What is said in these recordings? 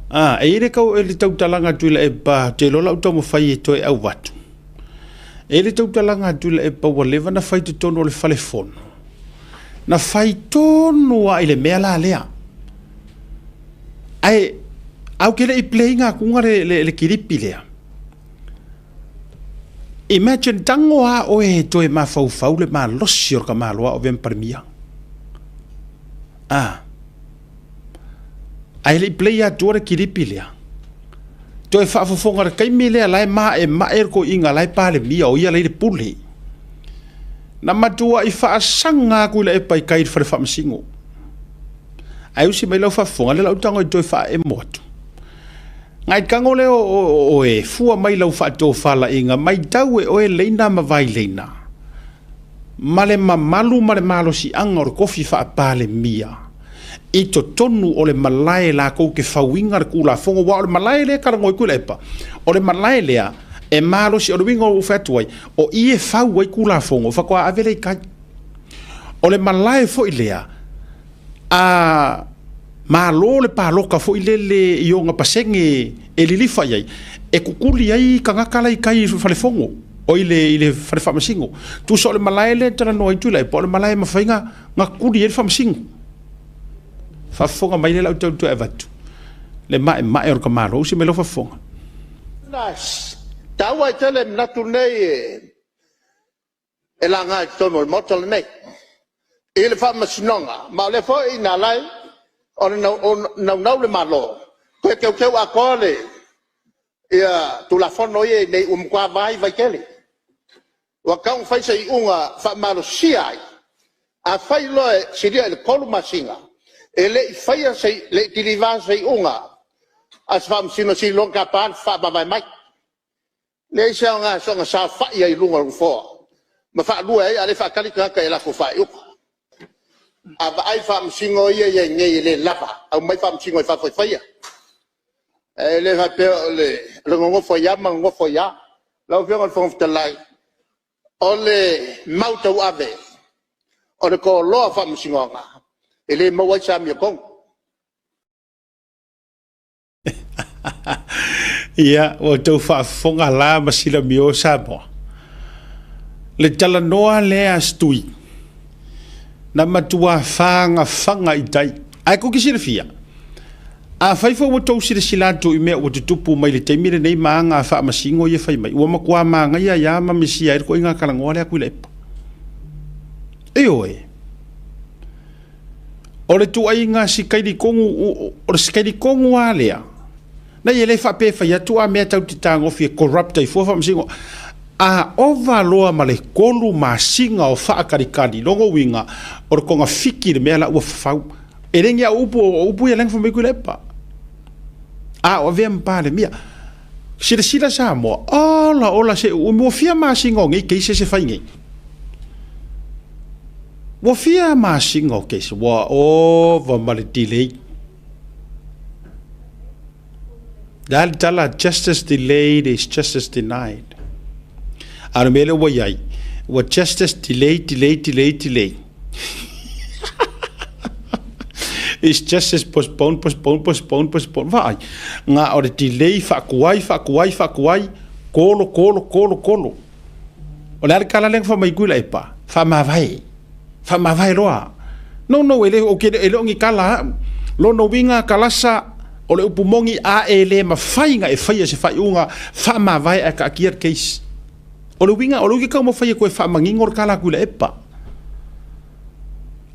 A, e i ai le kau, le tautalaga a Tuilaepa, ou te iloa o la ou taumafai e toe avatu. E i ai le tautalaga a Tuilaepa ua leva ona fai i totonu o le fale fono, na fai tonu lava i le mea la lea. Ae ae ou te le i play ina atuga le, le, le kilipi lea. Imagine, tago lava oe e toe mafaufau le malosi o le tamaloa o avea ma Palemia. A. Ae le i play atua le kilipi lea. Toe faafofoga le taimi lea la e maemae le toeaina la e Palemia o ia la e i le pule. Na matuai faasaga atu i le epa i tai i le fale faamasino. Ae usi mai lau faafofoga lea la ou tago e toe faaemo atu. Nai tago lea o oe, fua mai lau faatofalaiga, matau e oe leina ma vaileina, ma le mamalu ma le malosiaga o le tofi faa-Palemia i totonu o le malae latou te fauina le Tulafono, aua o le malae lea e talanoa ai Tuilaepa, o le malae lea e malosi, o le uiga ua ou fai atu ai, o i e fau ai Tulafono faatoa ave lea i tai. O le malae foi lea a Malo le palota foi lele i ona pasene e lilifa i ai, e tutuli ai tagata la i tai i le fale fono, o i le, i le fale faamasino. Tusa o le malae lea e talanoa ai Tuilaepa, o le malae e mafai ona tutuli ai le faamasino. Faafofoga mai lea la ou te toe avatu le maemae o le tamaloa. Usi mai lau faafofoga. E taua ai tele manatu nei e laga i totonu o le Maota lenei, i le Faamasinoga. Ma o lea foi na ala ai ona naunau le Malo e toe teuteu atoa Tulafono ia e i ai nei, ua matua vaivai tele. Ua tatau ona fai se iuga e faamalosia ai. A fai loa e silia i le 3 masina e le i kiliva se iuga a se Faamasino Sili, loa ona tapa le faamavae mai. E leai se aoga e soona saofai ai i luga o le Nofoa ma faalue ai, a o lea e faatali tagata i a latou faaiuga. A vaai Faamasino ia e i ai nei e le lava, aumai Faamasino mai fafo e faia. Ae le faapea o le nonofo ai lava ma nonofo ai lava. Lau Afioga i le Fofoga Fetalai, o le mau tauave o le toloa o Faamasinoga, e le maua ai se amiotonu. Ia, ua outou faafofoga la ma silamio Samoa. Le talanoa lea a Setui, na matua fagafaga i tai. Ae tou te silafia, afai foi ua outou silasila atu i mea ua tutupu mai le taimi lenei ma aga a faamasino ia e fai mai, ua matua manaia ai lava ma misia ai le ituaiga talanoa lea a Tuilaepa. Ioe. O le tuuaiga sikaili tonu, o le sikaili tonu lava lea. Nei, e le faapea e fai atu a mea tatou te tagofi e corrupt ai fua faamasinoga. A ova loa ma le 3 masina o faatalitali, lona uiga, o le togafiti le mea la ua fafau. E le ni au upu, o upu ia lea na fai mai Tuilaepa. A o avea ma Palemia. Silasila Samoa, ola ola se uumi, ua fia masina o nei cases e fai nei. Ua fia masina o case, ua ova ma le delay. Le a le tala, justice delayed is justice denied. A o le mea lea ua i ai, ua justice delay, delay, delay, delay. Is justice postpone, postpone, postpone, postpone. Vaai, na o le delay, faatuai, faatuai, faatuai, kolo, kolo, kolo, kolo. O le a le tala lea na fai mai Tuilaepa? Faamavae. Faamavae loa. No, no, e le, o, e le o ni tala au. Lona uiga, Kalasa, o le upu moni, a e le mafai na e faia se faaiuga, faamavae ae taatia le case. O le uiga, o le uiga taumafai e toe faamanino le tala a Tuilaepa.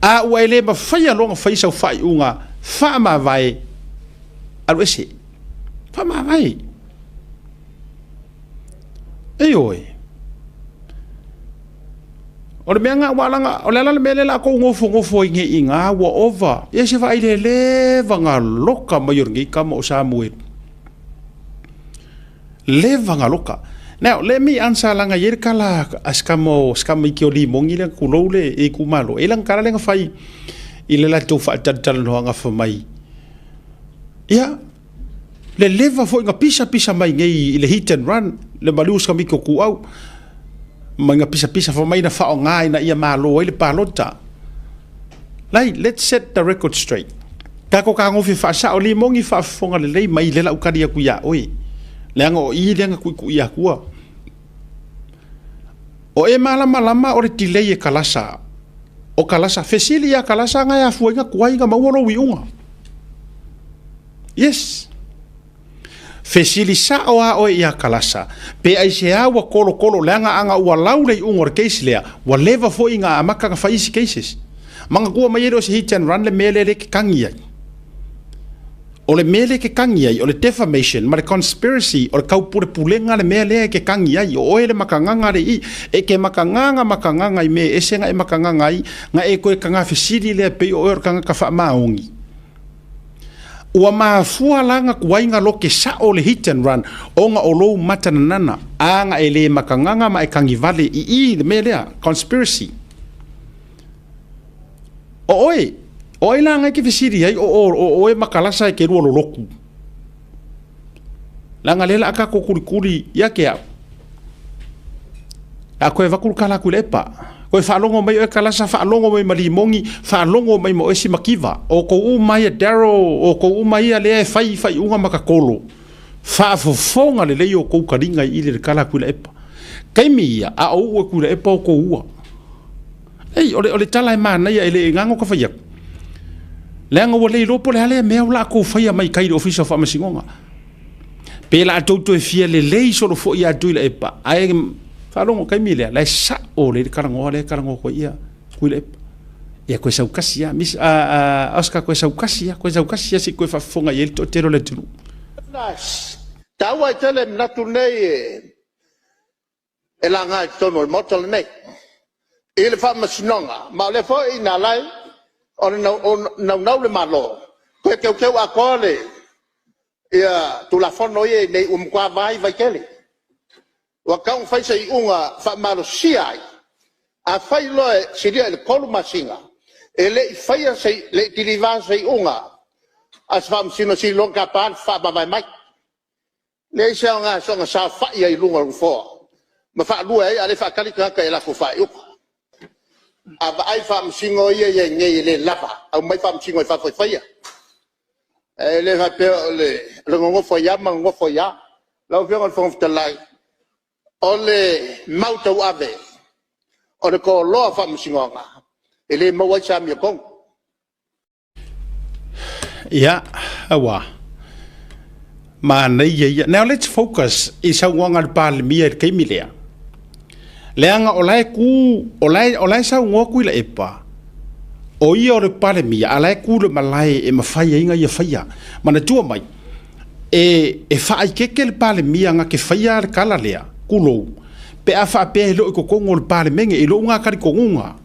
A ua e le mafaia loa ona fai sau faaiuga, faamavae, alu ese. Faamavae. Ioe. O le mea na, ua laga, o le ala le mea lea latou nofonofo ai nei i ina, ua ova. Ia se vaai le leva na loka mai o lenei tama o Samuelu. Leva na loka. Now, let me answer langa i le kala a skamo, skamo iki o limoni le kulou le e itumalo. E langa kala le nga fai i le latou faatalatalanoaga fa mai. Ia, le leva foi na pisapisa mai nei i le hit and run, le maliu o sikamiki o Kuau, ma na pisapisa fa mai na faaaoga ina ia malo ai le palota. Lai, let's set the record straight. Kako kagofi faasao limogi faafofoga lelei mai le lau kali aku iā oe, leaga o i lea na kuʻikuʻi akua. O e malamalama o le tilei e kalasa. O kalasa, fesili ia kalasa nga e afuaiga tuai ga maua lou iuga. Yes. Fesili sao a oe ia kalasa. Pe ai se a ua kolokolo leaga aga ua lau le iuga o le case lea, ua leva foi ga amaka ga fai isi cases. Manatua mai e le o se hit and run le mea lea le ke kagi ai. O le mea lea ke kagi ai, o le defamation ma le conspiracy, o le kaupulepulega le mea lea ke kagi ai. O oe le makagaga le i, e ke makagaga makagaga i mea ese ga e makagaga ai, ga e koe kaga fesili lea pei o oe o le kagaka faamaogi. Ua mafua laga tuaiga lo ke sao le hit and run, ona o lou matananana, aga e le makagaga ma e kagivale i i le mea lea, conspiracy. O oe, o ai la ngai ke fesili ai o oe makalasa e ke lua loloku. Langa lela aka ko kulikuli ia ke au. A koe vakulu kala ku lepa. Koe whaalongo mai o e kalasa, whaalongo mai ma limogi, whaalongo mai ma oe si makiva. O ko u mai a Daryl, o ko u mai a lea e whai whai unga makakolo. Whaafofonga le lei o kou karinga i le kala ku lepa. Kaimi ia, a o ua ku lepa o ko ua. Ei, o le tala e mānaia e le e ngango ka whai aku. Leaga ua le iloa po o le a lea mea o la kou faia mai kai le ofisa o faamasinoga. Pe la tou toe fia lelei solofoʻi atu i le epa. Ae faalogo kaimi lea, la e sao le kalagoa lea kalagoa koe ia kui le epa. Ia koe saukasi a, Miss Oscar koe saukasi a, koe saukasi a si koe faafofoga i ai le toatele o le atunuu. Nice. Taua ai tele manatu nei e laga i totonu o le Maota lenei, i le faamasinoga. Ma o lea foi na ala ai ona naunau le Malo toe teuteu atoa le Tulafono ia e i ai nei, ua matua vaivai tele. Ua tatau ona fai se iuga faamalosia ai. A fai loa e silia i le 3 masina e le i faia le i kiliva se iuga a se Faamasino Sili, loa ona tapa le faamavae mai. E leai se aoga e soona saofai ai i luga o le Nofoa ma faalue ai, a o lea e faatali tagata i a latou faaiuga. A vaai Faamasino ia e i ai nei e le lava, aumai Faamasino mai fafo e faia. Ae le faapea o le nonofo ai lava ma nonofo ai lava. Lau Afioga i le Fofoga Fetalai, o le mau tauave o le toloa o Faamasinoga, e le maua ai se amiotonu. Ia, aua. Manaia ia. Now let's focus i saunoaga a le Palemia i le taimi lea. Leaga o la e ku, o la e saunoa Tuilaepa, o ia o le Palemia, a la e ku le malae e mafai ai na ia faia. Manatua mai, e faaikeke le Palemia na ke faia le kala lea, kulou, pe a faapea e le o i totonu o le Palemene, i lou na talitonuga.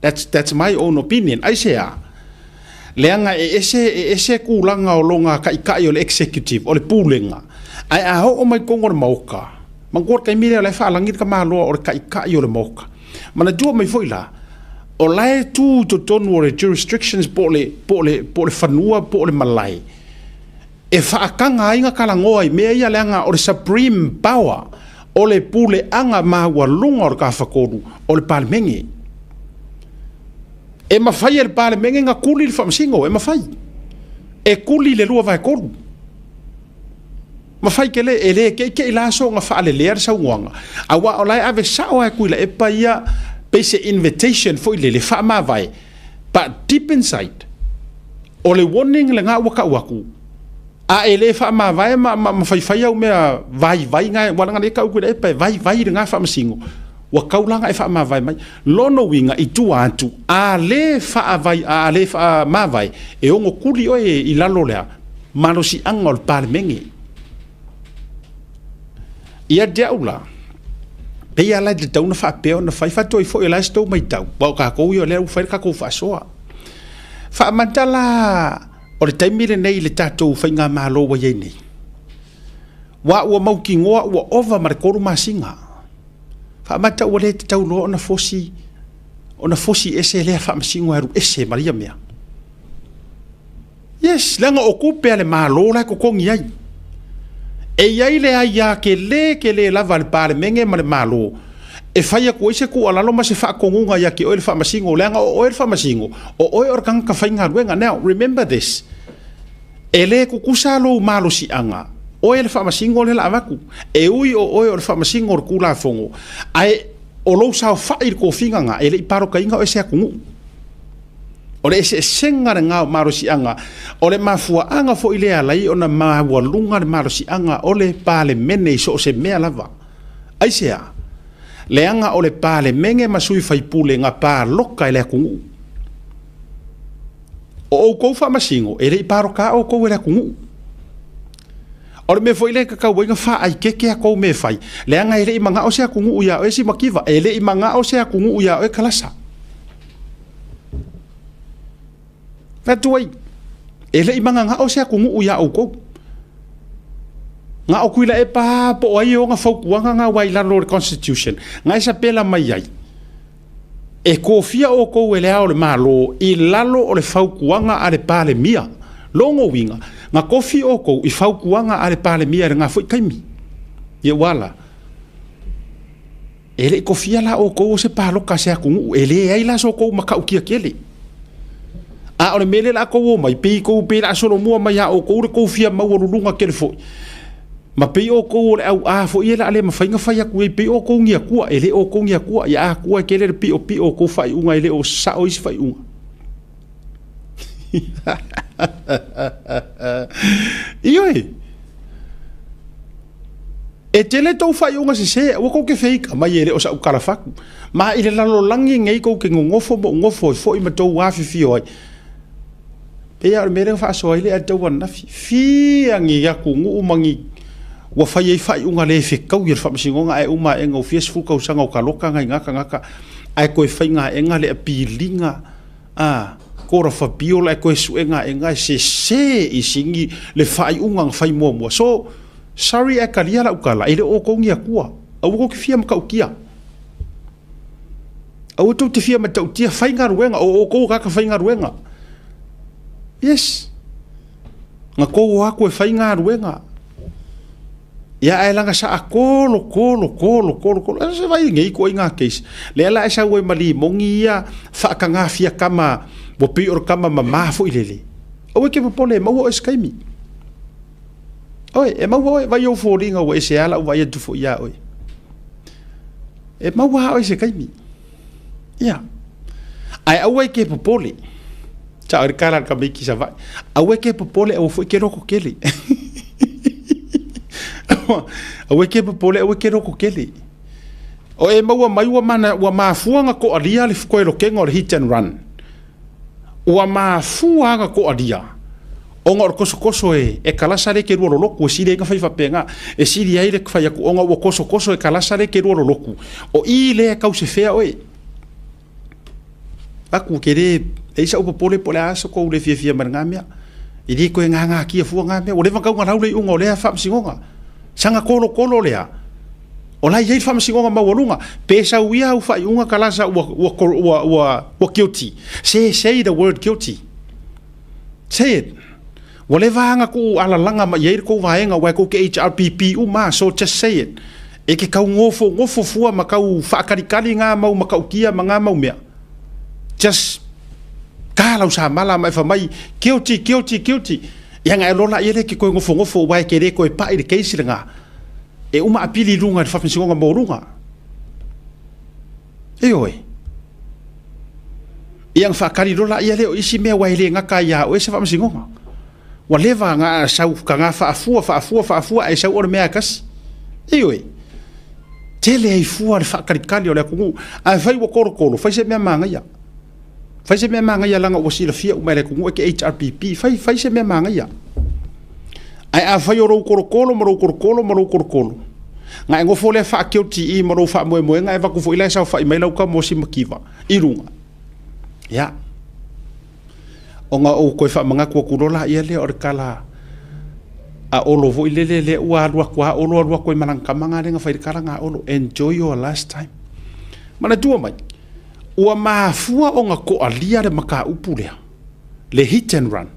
That's my own opinion. Ai se a? Leaga e ese kulaga o loga taʻitaʻi o le executive, o le pulega. Ae a oo mai totonu o le maoka, manatua le taimi lea o la e faalagi le tamaloa o le taʻitaʻi o le maoka. Manatua mai foi la, o la e tu i totonu o le jurisdictions po o le fanua po o le malae, e faataga ai na kalagoa i mea ia leaga o le supreme power o le puleaga maualuga o le tafatolu o le Palemene. E mafai e le Palemene na kuli le faamasino, e mafai. E kuli le 2/3. Mafai ke le, e le ke ke ila so nga faalelea le saunoaga. Aua o la e ave sao ai kui la epa ia, pe se invitation foi le le faamavae. But deep inside, o le warning le ngā ua kau aku, a e le faamavae ma faifai au mea vai vai ngai, wala ngā le kau kui la epa e vai vai le ngā faamasingo. Ua kaulanga e faamavae mai. Lono winga i tua atu, a le faavai, a le faamavae, e ongo kuli oe i lalo lea, malosi anga o le Palemene. Ia te au la, pe ia lai te tauna faapea ona fai faatoi foi o la e se tou maitau, wa o kākou ia o lea ua fai le kākou faasoa. Faamata la o le taimi lenei i le tatou faigamalo ua iai nei. Wa ua mautinoa ua ova ma le 3 masina. Faamata ua le tatau loa ona fosi ese lea faamasino e alu ese ma ia mea. Yes, leaga o tupe a le malo la e totogi ai. E iai le ai a ke le lava le Palemene ma le malo. E fai aku ai se tuualalo ma se faatonuga ia ke oe le faamasino, leaga o oe le faamasino, o oe o le tagata faigaluega. Now, remember this. E lē kukusa lou malosiaga oe le faamasino lea la avatu, e ui o oe o le faamasino o le Tulafono, ae o lou saofa'i i le tofiga lena, e le i palotaina oe e se atunuu. O le eseesega lena o malosiaga, o le mafuaaga foi lea e ala ai ona maualuga le malosiaga o le Palemene i so o se mea lava. Aisea? Leaga o le Palemene ma sui faipule na palota e le atunuu. O outou faamasino, e le i palota outou e le atunuu. O le mea foi lea e tatau ai ona faaeteete a tou mea e fai, leaga e le i manao se atunuu ia oe Simakiva, e le i manao se atunuu ia oe Kalasa. Fai atu ai, e le i mananao se atunuu ia outou. Na o Tuilaepa lava po o ai e ona fautuaga na aua i lalo o le Constitution, na e sapela mai ai, e tofia outou e le Ao o le Malo i lalo o le fautuaga a le Palemia. Lona uiga, na tofi outou i fautuaga a le Palemia i lena foi taimi. Ia ua a la? E le i tofia la outou o se palota a se atunuu, e leai la so outou matautia tele. A o le mea lea o le a outou omai, pei tou pei o le a solomua mai ia outou le tou fia maualuluga tele foi, ma pei outou o le auā foi ia o le a le mafai ona fai atu i ai, pei outou ni atua. E le o outou ni atua, ia Atua e tele le piopio o outou faaiuga, e le o sao isi faaiuga. Ioe. E tele tou faaiuga sese, aua tou te feika mai e le o sa'u tala fatu. Ma i le lalolagi nei tou te nonofo ma ou nofo ai foi ma tou afifio ai. Pei lava o le mea lea na faasoa ai le tau ananafi. Fia ni atunuu ma ni ua fai ai faaiuga le fetaui e le faamasinoga ae uma aena ua fia sefulu tausaga o taloka nai na tagata ae toe faiga aena le apiliga a Court of Appeal ae toe suega aena e sese i sini le faaiuga na fai muamua. So, Sorry ae talia lau tala, e le o outou ni Atua. Aua tou te fia matautia. Aua tou te fia matautia, faigaluega, o outou o tagata faigaluega. Yes. Na tou o atu e faigaluega. Ia ae laga saa tolo, tolo, tolo, tolo, tolo. E se vai nei ituaiga case. Lea la e sau ai ma limoni ia faatagafia kama, ua pei o le kama mama foi lele. Aua e te popole, e maua oe i se taimi. Oi, e maua oe, vai ou foliga ua ese lava lau vaai atu foi ia oe. E maua lava oe i se taimi. Ia. Ae aua e te popole. Sao ai le tala a le tamaiti i Savaii. Aua e te popole, aua foi e te loto tele. Aua e te popole, aua e te loto tele. O e maua mai ua, mana, ua mafua ona toalia le koelokega o le hit and run. Ua mafua ona toalia ona o le tosotoso e, e kalasa le ke lua loloku e sili ai na fai faapena. E sili ai le fai atu ona ua tosotoso e kalasa le ke lua loloku. O i lea e tausefea oe. Atu ke le, e i sa'u popole po o le a so kou le fiafia mai lena mea. E le toe gagatia fua na mea. Ua leva ona tau na lau le iuga o lea faamasinoga. Saga tolotolo lea. O la e i ai le faamasinoga maualuga. Pe sau ia au faaiuga kalasa ua, ua, ua, ua, ua guilty. Say, say the word guilty. Say it. Ua leva lava na tuu alalaga mai ai le tou vaega aua e tou te HRPP uma a, so just say it. E te tau nofonofo fua ma tau faatalikali nga mau matautia ma nga mau mea. Just ta lau samala ma e fai mai, guilty, guilty, guilty. Ia na e lola ia le ke toe nofonofo aua e te le toe pai le case lena. E uma apili i luga i le faamasinoga maualuga. Ioe. Ia na faatali loa laia lea o isi mea aua e le gata ai ia oe se faamasinoga. Ua leva na sau ka na faafua, faafua, faafua ae sau o le mea e tasi. Ioe. Tele ai fua le faatalitali o le atunuu. Ae fai ua tolotolo, fai se mea manaia. Fai se mea manaia leaga ua silafia uma e le atunuu e te HRPP. Fai, fai se mea manaia. Ae afai o lou tolotolo ma lou tolotolo ma lou tolotolo, na e nofo lea faa-guilty i ma lou faamoemoega e avatu foi la e saofai mai lau tama o Simakiva i luga. Ia. Ona ou toe faamanatu atu loa laia lea o le tala a Olo foi lele lea ua alu atu a Olo alu atu ai ma lana tama na lea na fai le tala na Olo, enjoy your last time. Manatua mai, ua mafua ona toalia le mataupu lea, le hit and run.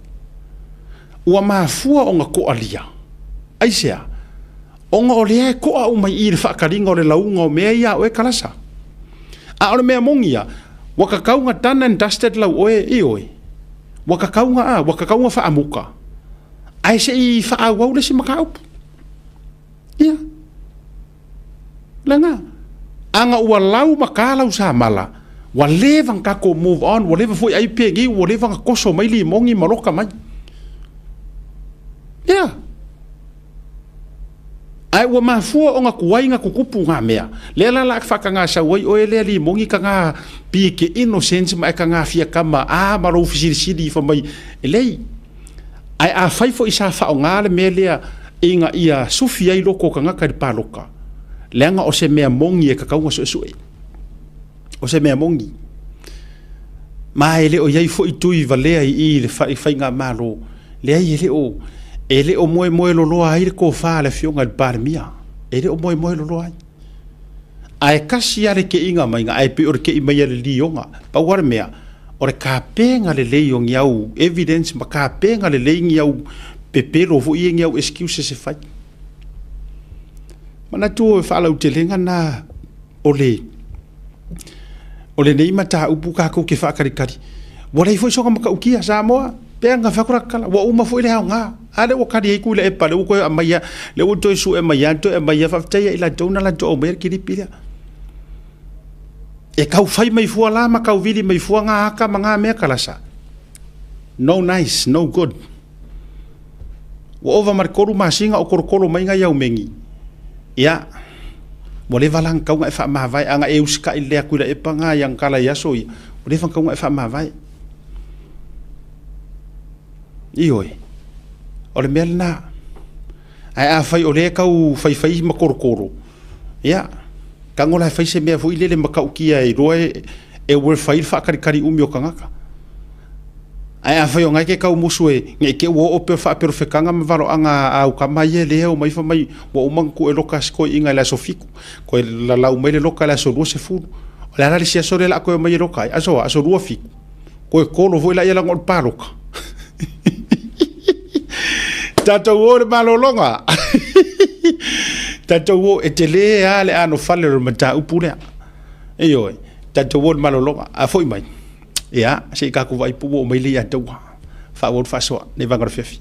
Ua mafua ona toalia. Aisea? Ona o lea e toa uma i i le faataliga o le lauga o mea ia a oe kalasa. A o le mea moni ia, ua tatau ona done and dusted lau oe, ioe. Ua tatau ona a, ua tatau ona faamuta. Ae se i faaauau le isi mataupu. Ia. Lena. Aga ua lau ma ta lau samala, ua leva ona tatou move on, ua leva foi ai penei, ua leva ona toso mai limogi ma loka mai. Ia. Ae ua mafua ona tuai na tutupu na mea. Lea la la faataga sau ai oe lea limogi taga pi ke innocent ma e taga fia kama a ma lou fesilisili fa mai e lei. Ae afai foi sa faaaoga le mea lea ina ia sufi ai loko o tagata i le paloka, leaga o se mea moni e tatau ona suesue. O se mea moni. Ma e le o i ai foi tui valea i i le faigamalo, leai e le o moemoe loloa ai le tofa a le Afioga i le Palemia. E le o moemoe loloa ai. Ae kasi lava le teiga maiga, ae pei o le tei mai a le lioga. Pau lava le mea, o le tapena lelei o ni au evidence ma tapena lelei ni au pepelo foi ia, ni au excuses e fai. Manatu e faalautelega na o le o lenei mataupu tatou te faataritari. Ua leai foi soona matautia Samoa, pe aga fai atu la tala, ua uma foi le aoga. A lea ua tali ai Tuilaepa, lea ua toe aumaia, lea ua toe sue mai lava, toe aumaia, faafetai ia i latou na latou aumaia le kilipi lea. E tau fai mai fua la ma tau vili mai fua ngā aka ma ngā mea kalasa. No nice, no good. Ua ova ma le 3 masina o kolokolo mai ngai au mengi. Ia, ua leva la na tau na e faamavae, a na e usitai lelei atu i Tuilaepa na i ana tala i aso ia, ua leva na tau na e faamavae. Ioe, o le mea lena. Ae afai o lea e tau faifai ma kolokolo, ia, tago la e fai se mea foi lele matautia e iloa e worth ai le faatalitali umi o tagata. Ae afai o na e te tau musu e ne i te i ua oo pea o faaperofetaga ma valoaga a au tama ia lea e omai fai mai ua uma ona tuu e loka si toeaina i le aso 7, toe lalau mai le loka i le aso 20. O le a la le isi aso lea o le a toe omai e loka ai? Aso a? Aso 27. Toe kolo foi laia leaga o le paloka. Tatou o i le malologa. Tatou o, e tele lava le anofale o le mataupu lea. Ioe, tatou o i le malologa. A foi mai, ia, se i tatou vaai po ua oo mai le ia taua. Faaauau le faasoa, nei vaega o le afiafi.